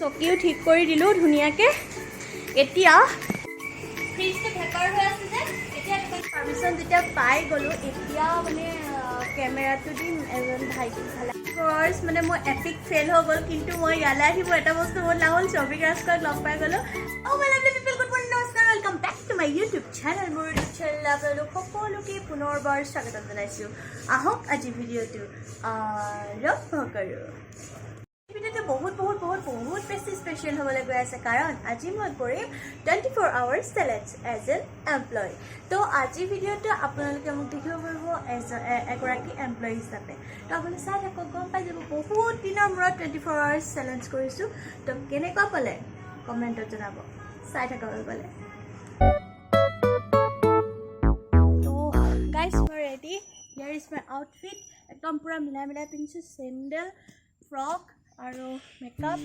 চকীও ঠিক কৰি দিলোঁ ধুনীয়াকৈ। এতিয়া ফ্ৰিজটো ভেপাৰ হৈ আছে যে, এতিয়া পাৰ্মিশ্যন যেতিয়া পাই গ'লোঁ, এতিয়া মানে কেমেৰাটো দিম এজন ভাইটিক। ভাল ফাৰ্ষ্ট মানে মই এপিক ফেইল হৈ গ'ল, কিন্তু মই ইয়ালৈ আহি মোৰ এটা বস্তু বহুত লাভ হ'ল, ছবিক ৰাজখোৱাক লগ পাই গ'লোঁ। Oh my lovely people, good morning, নমস্কাৰ, welcome back to my YouTube channel. মোৰ ইউটিউব চেনেল আপোনালোক সকলোকে পুনৰবাৰ স্বাগতম জনাইছোঁ। আহক, আজি ভিডিঅ'টো আৰম্ভ কৰোঁ। ভিডিঅ'টো বহুত বহুত বহুত বহুত বেছি স্পেচিয়েল হ'বলৈ গৈ আছে, কাৰণ আজি মই কৰিম 24 hours challenge as an employee। তো আজিৰ ভিডিঅ'টো আপোনালোকে মোক দেখিব পাৰিব এজ এগৰাকী এমপ্লয়ী হিচাপে। তো আপুনি চাই থাকক, গম পাই যাব। বহুত দিনৰ মূৰত 24 আৱাৰ্ছ চেলেঞ্জ কৰিছোঁ। তো কেনেকুৱা পালে কমেণ্টত জনাব। চাই থাকক হৈ গ'লে। তো গাইজ, মই ready. Here is my outfit। একদম পূৰা মিলাই মিলাই পিন্ধিছোঁ, চেণ্ডেল, ফ্ৰক আৰু মেকআপ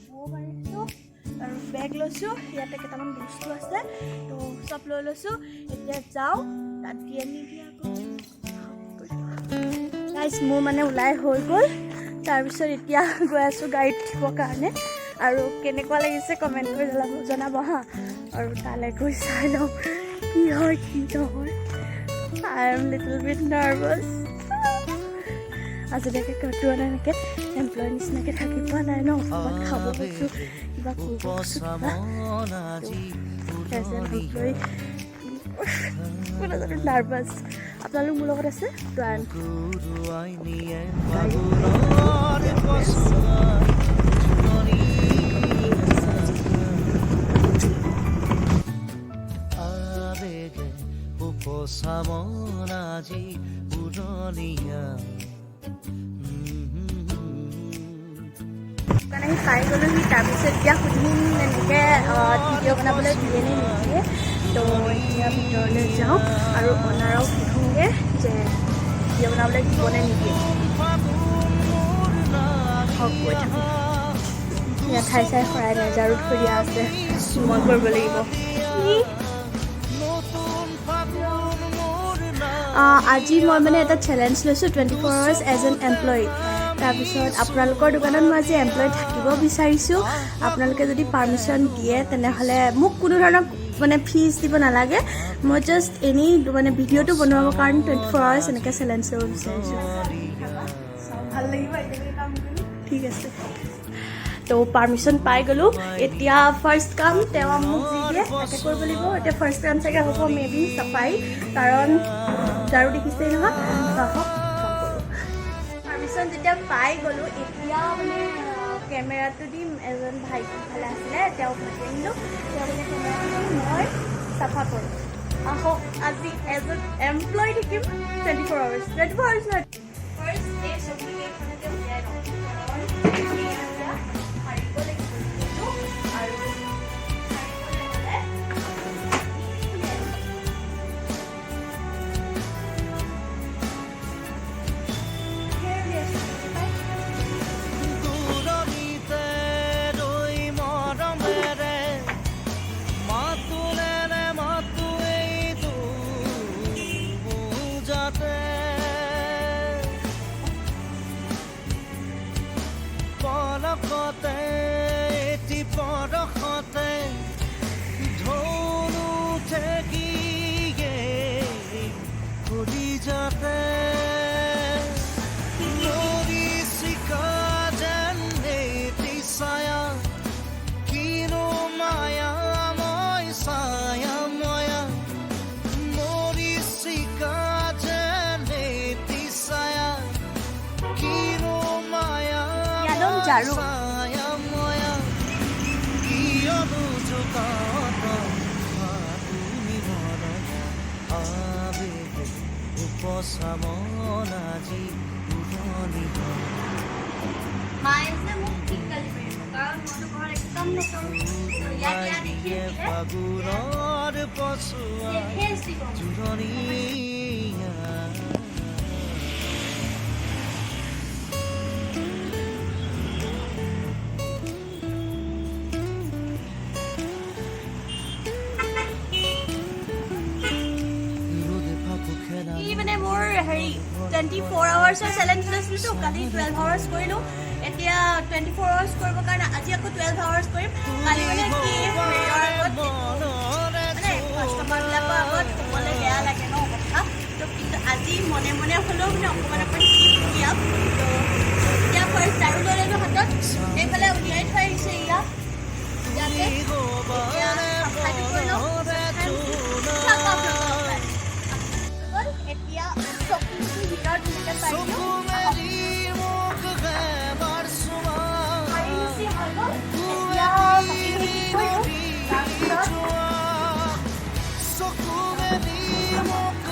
বৌ মাৰিছোঁ আৰু বেগ লৈছোঁ। ইয়াতে কেইটামান বস্তু আছে, তো চব লৈ লৈছোঁ। এতিয়া যাওঁ, তাত দিয়ে নিদিয়ে আকৌ। গাইজ, মোৰ মানে ওলাই হৈ গ'ল। তাৰপিছত এতিয়া গৈ আছোঁ গাড়ীত উঠিবৰ কাৰণে। আৰু কেনেকুৱা লাগিছে কমেণ্ট কৰি জনাব জনাব হা। আৰু তালৈ গৈ চাই লওঁ কি হয় কি নহয়। I am little bit nervous। আজিলৈকে ক'তো নাই এনেকৈ এমপ্লয় নিচিনাকৈ থাকি পোৱা নাই ন। ক'ৰবাত খাব গৈছোঁ, কিবা কৰিব গৈছোঁ, কিবা এজ এন এমপ্লয়ী নাজানো, নাৰ্ভাছ। আপোনালোক মোৰ লগত আছে। তো I am ফাগুনৰ পছোৱা জুৰণীয়া। আবেগে উপচা মন আজি উৰণীয়া। দোকান আহি পাই গ'লোহি। তাৰপিছত এতিয়া সুধিম এনেকৈ ভিডিঅ' বনাবলৈ দিয়ে নে নিদিয়ে। তো এতিয়া ভিতৰলৈ যাওঁ আৰু অনাৰক সোধোঁগৈ যে ভিডিঅ' বনাবলৈ দিব নে নিদিয়ে। হওক, গৈ থাকোঁ। ইয়াত ঠাই চাই শৰাই নাই, ঝাৰু থৈ দিয়া আছে, মই কৰিব লাগিব। নতুন ফাগুন মোৰ আজি মই মানে এটা চেলেঞ্জ লৈছোঁ, 24 hours as an employee। তাৰপিছত আপোনালোকৰ দোকানত মই আজি এমপ্লয়ী থাকিব বিচাৰিছোঁ। আপোনালোকে যদি পাৰ্মিশ্যন দিয়ে, তেনেহ'লে মোক কোনো ধৰণৰ মানে ফিজ দিব নালাগে। মই জাষ্ট এনেই মানে ভিডিঅ'টো বনাবৰ কাৰণে 24 আৱাৰ্ছ এনেকৈ চেলেঞ্জ ল'ব বিচাৰিছোঁ। ভাল লাগিব একেলগে কাম কৰি। ঠিক আছে। তো পাৰ্মিশ্যন পাই গ'লোঁ। এতিয়া ফাৰ্ষ্ট কাম তেওঁ মোক যি দিয়ে তাকে কৰিব লাগিব। এতিয়া ফাৰ্ষ্ট কাম চাগে হ'ব মে বি চাফাই, কাৰণ ঝাৰু দেখিছেই নহয়। তো আহক, কাম কৰোঁ। পাৰ্মিশ্যন যেতিয়া পাই গ'লোঁ, এতিয়া মানে কেমেৰাটো দিম এজন ভাইটি ভালে আছিলে, তেওঁক মাতি আনিলোঁ। তেওঁ মানে কেমেৰাটো দি মই চাফা কৰোঁ। আহক, আজি এজন এমপ্লয়ী থাকিম 24 আৱাৰ্ছ। 24 আৱাৰ্ছ নহয়, ফাৰ্ষ্ট এই চকীকেইখনকে উলিয়াই লওঁ, কাৰণ এতিয়া সাৰিব লাগিব যিহেতু। আৰু সাৰিবলৈ হ'লে উলিয়াই লওঁ। ধেৰ উলিয়াইছোঁ পাই। দূৰণিতে ৰৈ মৰমেৰে মাতোনে মাতো এইটো যাতে পলকতে এটি পৰশতে ঢৌল উঠে কি যাতে মৰীচিকা যেন এটি ছায়া, কিনো মায়া মই ছায়া ময়া, মৰীচিকা যেন এটি ছায়া, কিনো মায়া ইয়াত ঝাৰু। ছায়া ময়া, কিয়নো জোকাত ফাগুনি মৰম আবেগে উপচা মন আজি উৰণি। মায়ে যে মোক ঠিক গালি পাৰিব, কাৰণ মইতো ঘৰত একদম নকৰোঁ। ইয়াত ইয়াত দেখি থাকিলে ফাগুনৰ পছোৱা শেষ দিব। জুৰণীয়া। ৰ'দে ফাকু খেলা ই মানে মোৰ হেৰি 24 আৱাৰ্ছৰ চেলেঞ্জ লৈছিলোঁতো। কালি 12 আৱাৰ্ছ কৰিলোঁ, এতিয়া 24 আৱাৰ্ছ কৰিবৰ কাৰণে আজি আকৌ 12 আৱাৰ্ছ কৰিম। কালি মানে কি, হেৰিয়ৰ আগত, মানে কাষ্টমাৰবিলাকৰ আগত ক'বলৈ বেয়া লাগে ন কথা তো। কিন্তু আজি মনে মনে হ'লেও মানে অকণমান অকণমান শিকি উলিয়াম। তো এতিয়া ফাৰ্ষ্ট ঝাৰু লৈ ল'লোঁ হাতত, এইফালে উলিয়াই থৈ আহিছোঁ ইয়াত। ইয়াতে এতিয়া চাফাইটো কৰি লওঁ, পিছত আকৌ আপোনালোকক লগ পাই আছোঁ। গ'ল। এতিয়া চকীটোৰ ভিতৰত ধুনীয়াকৈ পাই দিওঁ। সাৰি মুচি হৈ গ'ল। এতিয়া চকীখিনি ঠিক কৰি দিওঁ, তাৰপিছত চকু মেলি মোক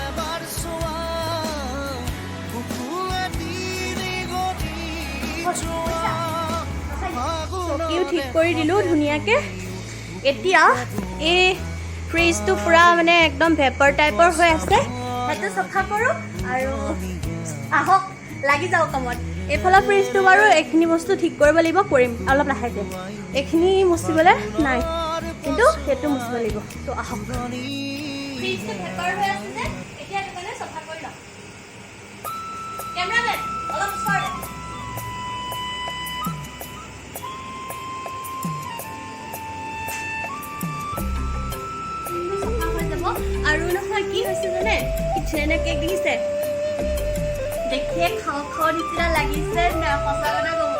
এবাৰ চোৱা, বুকুৱেদি নিগৰি যোৱা। চকীও ঠিক কৰি দিলোঁ ধুনীয়াকৈ। এতিয়া এই ফ্ৰিজটো পূৰা মানে একদম ভেপাৰ টাইপৰ হৈ আছে, সেইটো চফা কৰোঁ আৰু আহক লাগি যাওঁ কামত। এইফালৰ ফ্ৰিজটো বাৰু এইখিনি বস্তু ঠিক কৰিব লাগিব, কৰিম অলপ লাহেকৈ। এইখিনি মুচিবলৈ নাই, কিন্তু সেইটো মুচিব লাগিব। তো আহক, ফ্ৰিজটো ভেপাৰ হৈ আছে যে, এতিয়া সেইটো কাৰণে চফা কৰি লওঁ। কেমেৰামেন, অলপ ওচৰতে। ফ্ৰিজটো চফা হৈ যাব। আৰু নহয়, কি হৈছে জানে? কি ধুনীয়া কেক দেখিছে? দেখিয়ে খাওঁ খাওঁ নিচিনা লাগিছে নাই? সঁচা কথা ক'ব।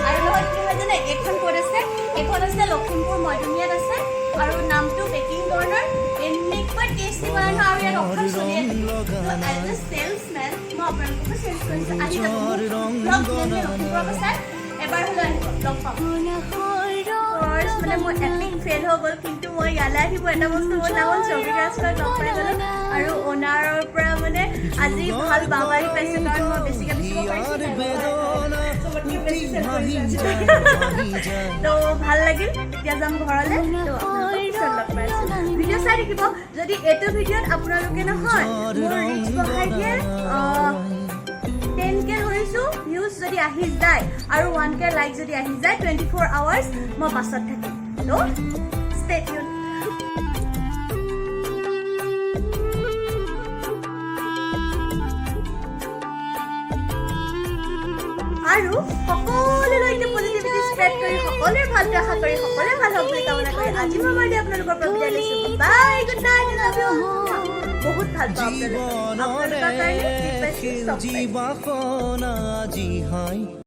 আৰু নহয়, কি হয় জানে, এইখন ক'ত আছে? এইখন আছে লখিমপুৰ মৈদুমিয়াত আছে আৰু নামটো বেকিং কৰ্ণাৰ। এনেকুৱা টেষ্টি বনাই নহয় আৰু ইয়াত অফাৰ চলি আছে। এজ এ চেলছমেন মই আপোনালোককো চেলছ কৰিছোঁ, আহি যাব। মোৰ ব্লগ যোনে লখিমপুৰৰ পৰা চাই, এবাৰ হ'লেও আহিব, লগ পাম। ফাৰ্ষ্ট মানে মোৰ এপিক ফেইল হৈ গ'ল, কিন্তু মই ইয়ালৈ আহিব এটা বস্তু মোৰ নাম হ'ল ছবি ৰাজখোৱাক লগ পাই গ'লোঁ আৰু অ'নাৰৰ পৰা মানে আজি ভাল বাহবাহী পাইছোঁ, কাৰণ মই বেছিকৈ বেচিব পাৰিছোঁ। চবতকৈ বেছি চেল কৰিছে আজি। তো ভাল লাগিল। এতিয়া যাম ঘৰলৈ। তো আপোনালোকক পিছত লগ পাই আছোঁ। ভিডিঅ' চাই থাকিব। যদি এইটো ভিডিঅ'ত আপোনালোকে নহয় মোৰ ৰিচ বঢ়াই দিয়ে, 10K ধৰিছোঁ, ভিউজ যদি আহি যায় আৰু 1K like যদি আহি যায়, 24 আৱাৰ্ছ মই বাছত থাকিম। তো ষ্টে টিউন। আৰু সকলোলৈকে পজিটিভিটি স্প্ৰেড কৰি, সকলোৰে ভালটো আশা কৰি, সকলোৱে ভাল হওক বুলি কামনা কৰি আজি মই বাৰু আপোনালোকৰ পৰা বিদায় লৈছোঁ। Bye, good night, love you. বহুত ভাল পাওঁ আপোনালোকক। আপোনালোকৰ কাৰণে যি পাইছোঁ চব পাইছোঁ। বাসনা আজি হাই।